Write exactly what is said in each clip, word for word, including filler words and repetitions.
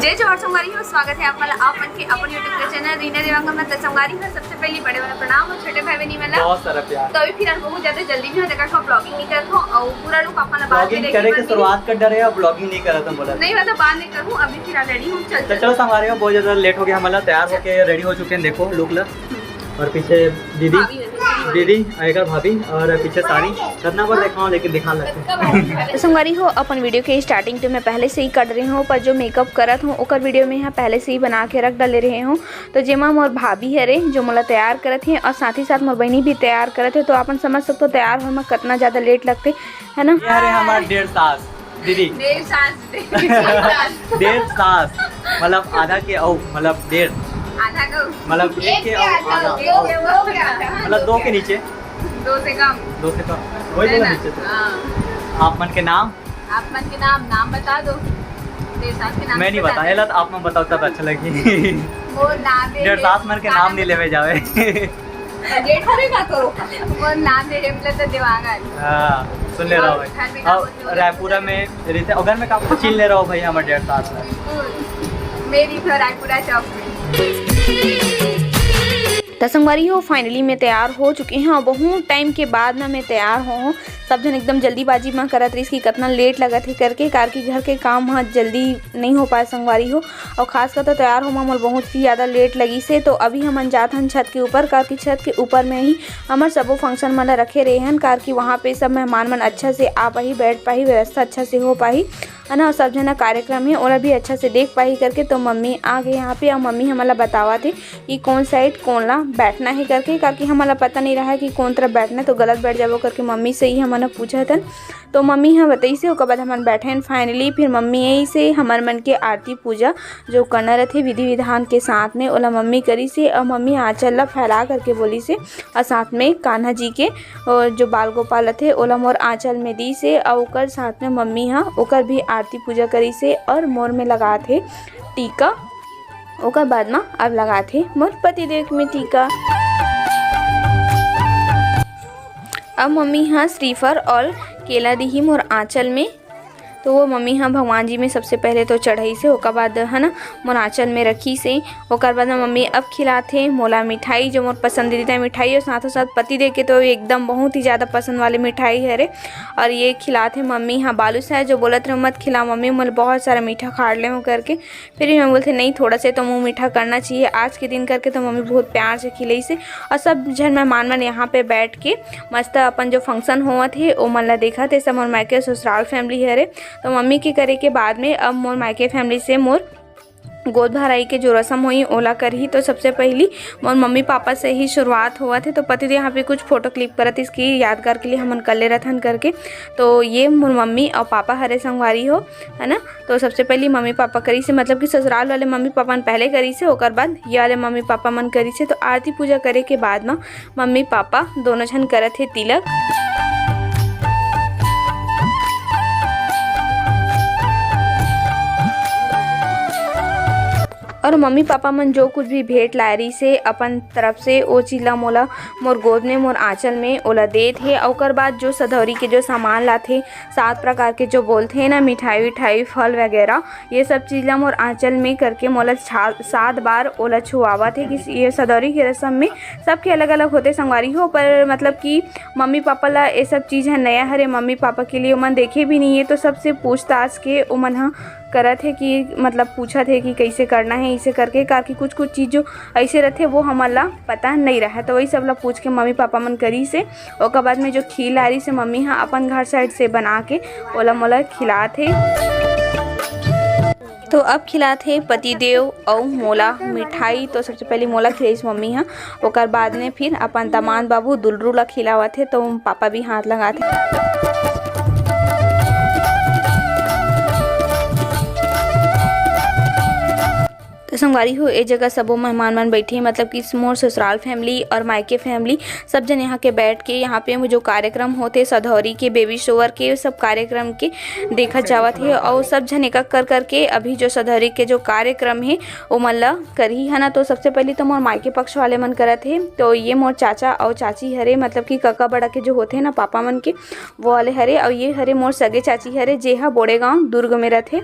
जय जोहार संगवारी हो, स्वागत है आप मन ला आप मन के अपन YouTube के चैनल रीना देवांगन में। त संगवारी हो, सबसे पहली बड़े वाला प्रणाम और छोटे भाई बहनी मन ला। बहुत सारा प्यार। तो अभी फिलहाल बहुत ज्यादा जल्दी में हो, तेकर का vlogging नहीं करत हो और पूरा look आप मन ला बाद में vlogging देखे करे के बर शुरुआत कर डरे, अब vlogging नहीं करत हम बोला। नहीं, मतलब बाद में करूँ, अभी फिलहाल ready हूँ, चल, तो चल। चलो संगवारी हो, बहुत ज्यादा late हो गया, हमला तैयार होके ready हो चुके हैं, देखो look ला। और पीछे दीदी, भाभी है, दीदी। दीदी, आएगा भाभी, और पीछे साड़ी। कितना बार दिखाऊं, लेकिन दिखा लगता है। तो संगवारी हो, अपन video के starting तो मैं पहले से ही कर रही हूँ, पर जो makeup करत हूँ, ओकर video में यहाँ पहले से ही बना के रख डाले रहे हूँ। तो जेमा मोर भाभी हरे, जो मोला तैयार करत हे, और साथ ही साथ मोर बहिनी भी तैयार करत हे। तो अपन समझ सकते हो, तैयार होए में कितना ज्यादा late लगते, है ना? ये हरे हमार डेढ़ सास, दीदी। डेढ़ सास, डेढ़ सास। डेढ़ सास, मतलब आधा के औ, मतलब डेढ़। आधा के औ। मतलब एक एक के के औ, आधा, आधा एक औ। के औ, दो के आधा। मतलब दो के नीचे। दो से कम। दो से कम। वही है बोला ना? नीचे से। हाँ। आप मन के नाम? आप मन के नाम, नाम बता दो। डेढ़ सास के नाम मैं नहीं बता बता। एला तो आप मन बताओ, तब अच्छा लगी। वो नाम है डेढ़ सास मन के नाम नहीं लेवे जावे। जेठ हरे का करो। वो नाम दे हेमलता देवांगन। हाँ, सुन ले रहो भाई। घर में काम और होती है, रायपुरा में रहते हो, घर में काम चिल ले रहो भाई, हमारे डेढ़ सास में। हम्म, मेरी घर रायपुरा चौक में। त संगवारी हो, finally मैं तैयार हो चुके हैं और बहुत time के बाद ना मैं तैयार हो हूँ। सब झन एकदम जल्दीबाजी में करत रहिस कि कितना late लगत हे करके, कार की घर के काम ह जल्दी नहीं हो पाए संगवारी हो। और खासकर तो तैयार होए म मोला बहुत ही ज्यादा late लगिस हे। तो अभी हमन जात हन छत के ऊपर, कार की छत के ऊपर में ही हमर सबो function मन ला रखे रहे हन, कार की वहाँ पे सब मेहमान मन अच्छा से आ पाही, बैठ पाही, व्यवस्था अच्छा से हो पाही, है ना। और सब झन कार्यक्रम हे, ओला भी अच्छा से देख पाही करके। तो मम्मी आ गए यहाँ पे, और मम्मी हमन ला बतावत हे कि कौन side कौन ला बैठना हे करके, कार की हमन ला पता नहीं रहा कि कौन तरफ बैठना हे, तो गलत बैठ जाबो करके मम्मी से ही हमन ह पूछत हन। तो मम्मी ह बताइस हे, ओकर बाद हमन बैठे हन finally। फिर मम्मी आइस हे हमर मन के आरती पूजा जो करना रहिथे विधि विधान के साथ में, ओला मम्मी करिस हे। और मम्मी आंचल ला फैला करके बोलिस हे, और साथ में कान्हा जी के, और जो बाल गोपाल रहिथे, ओला मोर आंचल में दिस हे। और ओकर साथ में मम्मी ह ओकर भी आरती पूजा करिस हे और मोर में लगात हे टीका। ओकर बाद म अब लगात हे मोर पतिदेव में टीका। अब मम्मी ह श्रीफल और केला दिही मोर आंचल में। तो वो मम्मी ह भगवान जी में सबसे पहले तो चढ़ाइस हे, ओकर बाद, है ना, मोर आंचल में रखिस हे। ओकर बाद म मम्मी अब खिलात हे मोला मिठाई, जो मोर पसंदीदा मिठाई हे, और साथों साथ पतिदेव के तो एकदम बहुत ही ज्यादा पसंद वाली मिठाई हरे। और ये खिलात हे मम्मी ह बालूशाह, जो बोलत रहे, "मत खिला मम्मी, मोला बहुत सारा मीठा खाड़ ले हूँ," करके। फिर भी मैं बोलथे, "नहीं, थोड़ा से तो मुँह मीठा करना चाहिए आज के दिन," करके। तो मम्मी बहुत प्यार से खिलाइस हे। और सब झन मेहमान मन यहाँ पे बैठ के मस्त अपन जो function होवत हे, ओ मन ला देखत हे। सब मोर मायके ससुराल family हरे। तो मम्मी के करे के बाद में अब मोर मायके family से मोर गोद भराई के जो रसम होही, ओला करही। तो सबसे पहली मोर मम्मी पापा से ही शुरुआत होवत हे। तो पति तो यहाँ पे कुछ photo clip करत हे, इसकी यादगार के लिए हमन कर ले रथन करके। तो ये मोर मम्मी और पापा हरे संगवारी हो, है ना। तो सबसे पहली मम्मी पापा करिस हे, मतलब कि ससुराल वाले मम्मी पापा मन पहले करिस हे, ओकर बाद ये वाले मम्मी पापा मन करिस हे। तो आरती पूजा करे के बाद म मम्मी पापा दोनों झन करत हे तिलक। और मम्मी पापा मन जो कुछ भी भेंट लाए रहिस हे अपन तरफ से, ओ चीज ला मोला मोर गोद में, मोर आंचल में ओला देत हे। अउ ओकर बाद जो सधौरी के जो सामान लाथे, सात प्रकार के जो बोलथे ना, मिठाई विठाई, फल वगैरह, ये सब चीज ला मोर आंचल में करके मोला छा-, सात बार ओला छुआवत हे। कि ये सधौरी के रसम में सबके अलग-अलग होथे संगवारी हो, पर मतलब कि मम्मी पापा ला ये सब चीज ह नया हरे, मम्मी पापा के लिए ओमन देखे भी नहीं है, तो सबसे पूछताछ के ओमन ह करत हे कि मतलब पूछत हे कि कैसे करना है, इसे करके, काकि कुछ कुछ चीज जो ऐसे रहथे वो हमन ला पता नहीं रहे, तो वही सब ला पूछ के मम्मी पापा मन करिस हे। ओकर बाद में जो खीर ला रहिस हे मम्मी ह अपन घर side से बना के ओला मोला खिलात हे। तो अब खिलात हे पतिदेव अउ मोला मिठाई। तो सबसे पहले मोला खिलाइस मम्मी ह, ओकर बाद में फिर अपन दमांद बाबू दुलरू ला खिलावत हे, तो पापा भी हाथ लगात हे। तो संगवारी हो, ए जगह सबो मेहमान मन बैठे, मतलब कि मोर ससुराल family और मायके family, सब जन यहाँ के बैठ के यहाँ पे जो कार्यक्रम होथे सधौरी के, baby shower के, सब कार्यक्रम के देखत जावत हे। और सब जन एक एक कर करके अभी जो सधौरी के जो कार्यक्रम हे ओमन ला करही, है ना। तो सबसे पहले तो मोर मायके पक्ष वाले मन करत हे, तो ये मोर चाचा और चाची हरे, मतलब कि कका बड़ा के जो होथे ना पापा मन के, वो वाले हरे। और ये हरे मोर सगे चाची हरे, जे हा बोड़ेगांव दुर्ग में रथे।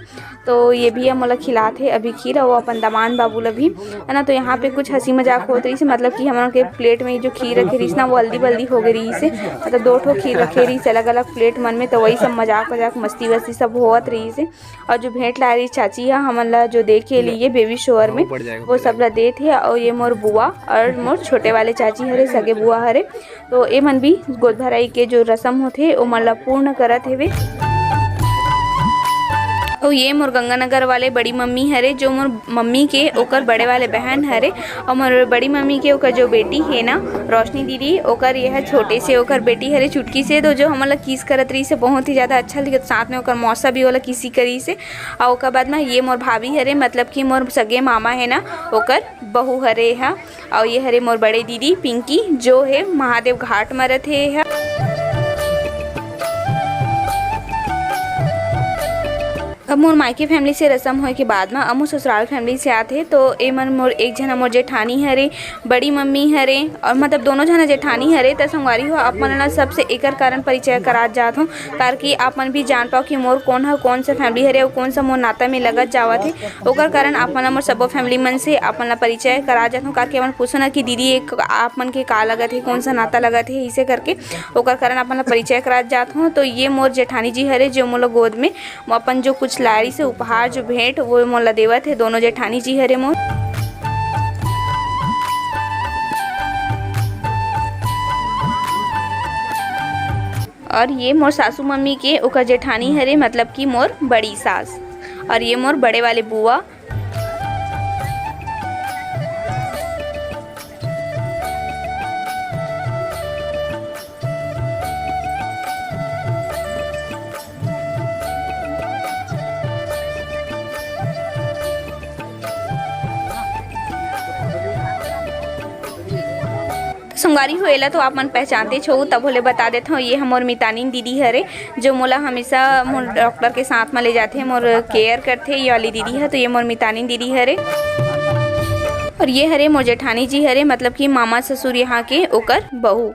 तो ये भी मोला खिलात हे अभी खीर, और वो अपन दमान बाबू ला भी, है ना। तो यहाँ पे कुछ हंसी मजाक होत रहिस हे, मतलब कि हमन के plate में जो खीर रखे रहिस ना, वो हल्दी बल्दी हो गई रहिस हे, मतलब दो ठो खीर रखे रहिस अलग अलग plate मन में, तो वही सब मजाक मजाक मस्ती वस्ती सब होत रहिस हे। और जो भेंट लाए रहिस चाची हा हमन ला जो दे के लिए baby shower में, वो सब ला देत हे। और ये मोर बुआ और मोर छोटे वाले चाची हरे, सगे बुआ हरे, तो ए मन भी गोद भराई के जो रसम होथे ओमन ला पूर्ण करत हेवे। अउ ये मोर गंगानगर वाले बड़ी मम्मी हरे, जो मोर मम्मी के ओकर बड़े वाले बहन हरे, अउ मोर बड़ी मम्मी के ओकर जो बेटी हे ना रोशनी दीदी, ओकर यह छोटे से ओकर बेटी हरे चुटकी से, तो जो हमन ला kiss करत रहिस हे बहुत ही ज्यादा अच्छा लगे। साथ में ओकर मौसा भी ओला किसी करिस हे। अउ ओकर बाद में ये मोर भाभी हरे, मतलब कि मोर सगे मामा हे ना, ओकर बहू हरे हा। अउ ये हरे मोर बड़े दीदी पिंकी, जो हे महादेव घाट म रथे हा। अब मोर मायके family से रसम होए के बाद म अब मोर ससुराल family से आथे, तो ए मन मोर एक झन मोर जेठानी हरे, बड़ी मम्मी हरे, और मतलब दोनों झन जेठानी हरे। त संगवारी हो, आप मन ला सबसे एकर कारण परिचय करात जात हूँ, ताकि आप मन भी जान पाओ कि मोर कौन ह, कौन सा family हरे और कौन सा मोर नाता में लगत जावत हे। ओकर कारण आप मन ला मोर सबो family मन से आप मन ला परिचय करा जात हूँ, ताकि आप मन पूछो ना कि दीदी एक आप मन के का लगत हे, कौन सा नाता लगत हे, इसे करके ओकर कारण आप मन ला परिचय करा जात हूँ। तो ये मोर जेठानी जी हरे, जो मोला गोद में अपन जो कुछ लाए रहिस हे उपहार, जो भेंट, वो मोला देवत हे, दोनों जेठानी जी हरे मोर। और ये मोर सासू मम्मी के ओकर जेठानी हरे, मतलब कि मोर बड़ी सास। और ये मोर बड़े वाले बुआ। संगवारी हो, एला तो आप मन पहचानतेच हो, तभो ले बता देत हव, ये हमर मितानिन दीदी हरे, जो मोला हमेशा मोर डॉक्टर के साथ म ले जाथे, मोर care करथे ये वाली दीदी ह। तो ये मोर मितानिन दीदी हरे, और ये हरे मोर जेठानी जी हरे, मतलब कि मामा ससुर यहाँ के ओकर बहू।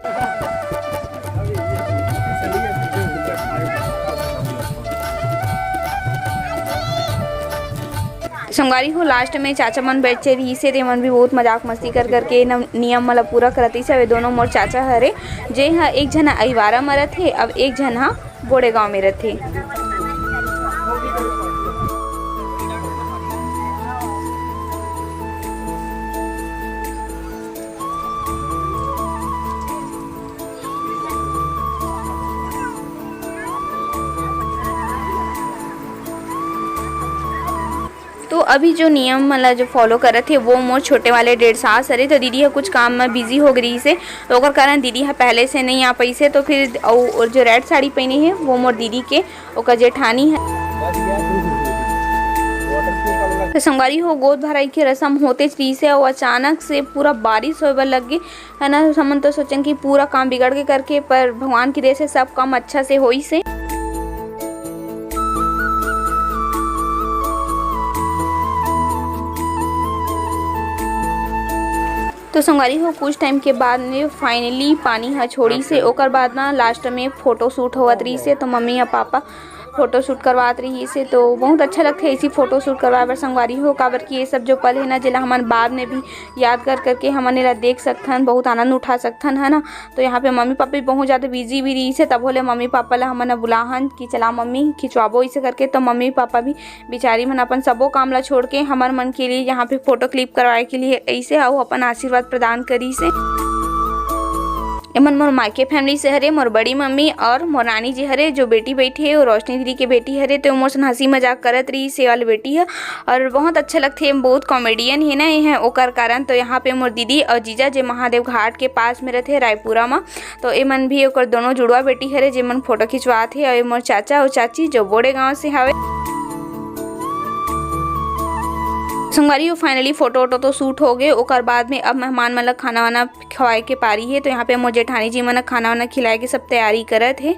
संगवारी हो, last में चाचा मन बैठे रहिस हे, ते मन भी बहुत मजाक मस्ती कर करके न-, नियम मन ल पूरा करत रहिस हे। अउ ये दोनों मोर चाचा हरे, जे ह एक झन अइवारा म रथे, अब एक झन ह बोड़े गांव में रथे। तो अभी जो नियम मन ला जो follow करत हे, वो मोर छोटे वाले डेढ़ सास हरे, तो दीदी ह कुछ काम में busy हो गई से, तो ओकर कारण दीदी ह पहले से नहीं आ पाइस हे। तो फिर अउ, और जो red साड़ी पहनी है, वो मोर दीदी के ओकर जेठानी है। तो संगवारी हो, गोद भराई के रसम होते रहिस हे, और अचानक से पूरा बारिश होए बर लग गई। है ना, हमन तो सोचन कि पूरा काम बिगड़ के करके, पर भगवान की दया से सब काम अच्छा से होइस हे। तो संगवारी हो, कुछ time के बाद में finally पानी ह छोड़िस हे। ओकर बाद ना last में photo shoot होवत रहिस हे, तो मम्मी या पापा photo shoot करवात रहिस हे। तो बहुत अच्छा लगथे ऐसी photo shoot करवाए बर संगवारी हो, काबर कि ये सब जो पल है ना, जेला हमन बाद में भी याद कर करके हमन एला देख सकथन, बहुत आनंद उठा सकथन, है ना। तो यहाँ पे मम्मी पापा भी बहुत ज़्यादा busy भी रहिस हे, तभो ले मम्मी पापा ला हमन ह बुलाहन कि चला मम्मी खिंचवाबो, इसे करके। तो मम्मी पापा भी बिचारी मन अपन सबो काम ला छोड़ के हमर मन के लिए यहाँ पे photo clip करवाए के लिए ऐसे अउ अपन आशीर्वाद प्रदान करिस हे। एमन मोर मायके family से हरे, मोर बड़ी मम्मी और मोर नानी जी हरे, जो बेटी बैठी है, वो रोशनी दीदी के बेटी हरे, तो मोर सन हंसी मजाक करत रहिस हे वाली बेटी है। और बहुत अच्छा लगथे, बहुत comedian है ना ये है, ओकर कारण। तो यहाँ पे मोर दीदी और जीजा, जे महादेव घाट के पास में रहते हैं रायपुरा में, तो एमन भी ओकर दोनों जुड़वा बेटी हरे, जेमन photo खिंचवात हे। और ये मोर चाचा और चाची, जो बोड़े गांव से हवे। संगवारी हो, finally photo वोटो तो shoot हो गए। ओकर बाद में अब मेहमान मन ला खाना वाना खवाए के पारी हे। तो यहाँ पे मोर जेठानी जी मन ह खाना वाना खिलाए के सब तैयारी करत हे।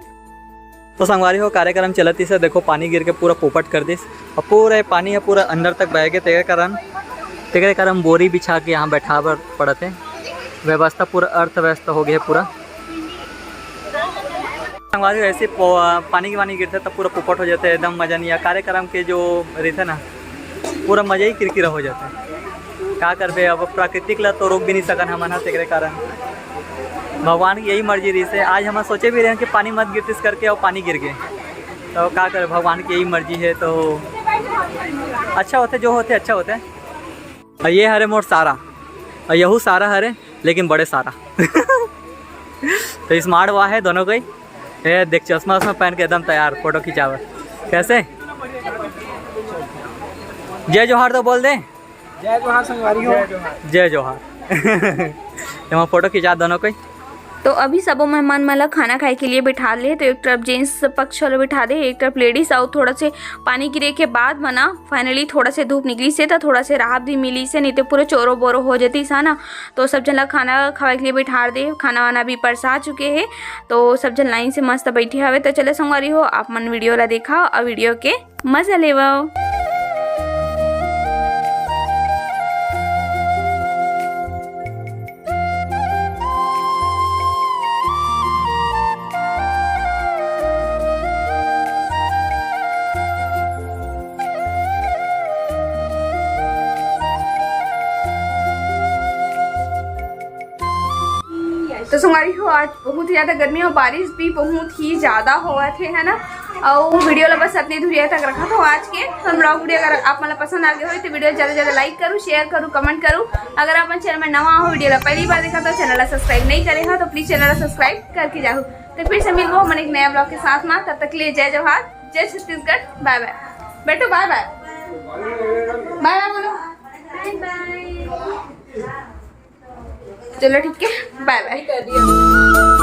तो संगवारी हो, कार्यक्रम चलत इसे देखो, पानी गिर के पूरा पोपट कर दिस। और पूरा ये पानी है पूरा अंदर तक बह गए, तेरे कारण, तेरे कारण बोरी बिछा के यहाँ बैठा बर पड़त है। व्यवस्था पूरा अर्थ व्यस्त हो गया है पूरा। संगवारी हो, ऐसे पो-, पानी के पानी गिरते तब पूरा पोपट हो जाते हैं, एकदम मजा नहीं आया। कार्यक्रम के जो रहिथे ना, पूरा मजा ही किरकिरा हो जाता है। का करबे, अब प्राकृतिक ला तो रोक भी नहीं सकन हमन ह, तेकरे कारण भगवान की यही मर्जी रहिसे। आज हम सोचे भी रहेन कि पानी मत गिरतिस करके, और पानी गिर गए, तो का करे, भगवान की यही मर्जी है। तो अच्छा होते, जो होते अच्छा होते। और ये हरे मोर सारा, और यहू सारा हरे, लेकिन बड़े सारा। तो smart हुआ है दोनों को ही। ए देख, चश्मा वश्मा पहन के एकदम तैयार फोटो खिंचावे। कैसे? जय जोहार तो बोल दे। जय जोहार संगवारी हो। जय जोहार। एमा फोटो खिंचा दोनों कोई। तो अभी सबो मेहमान मन ला खाना खाए के लिए बिठा ले, तो एक तरफ gents पक्ष वाला बिठा दे, एक तरफ ladies। और थोड़ा से पानी गिरे के बाद मना finally थोड़ा से धूप निकली से, तो थोड़ा से राहत भी मिली से, नहीं तो पूरा चोरो बोरो हो जाती सा ना। तो सब झन ला खाना खवाए के लिए बिठा दे, खाना वाना भी परसा चुके हे। तो सब झन line से मस्त बैठे हवे। तो चले संगवारी हो, आप मन video ला देखा और video के मजा लेवव। तो संगवारी हो, आज बहुत ही ज्यादा गर्मी और बारिश भी बहुत ही ज्यादा होवत हे, है ना। और video ला बस अतने दूरिया तक रखा था आज के हम vlog video। अगर आप मन ला पसंद आ गए हो तो video ज्यादा ज्यादा like करू, share करू, comment करू। अगर आप मन channel में नवा हो, video ला पहली बार देखा तो channel ला subscribe नहीं करे हो तो please channel ला subscribe करके जाओ। तो फिर से मिलबो हमन एक नया vlog के साथ में, तब तक के लिए जय जोहार, जय छत्तीसगढ़, bye bye। बेटू bye bye, bye bye बोलो। चलो ठीक है, bye bye।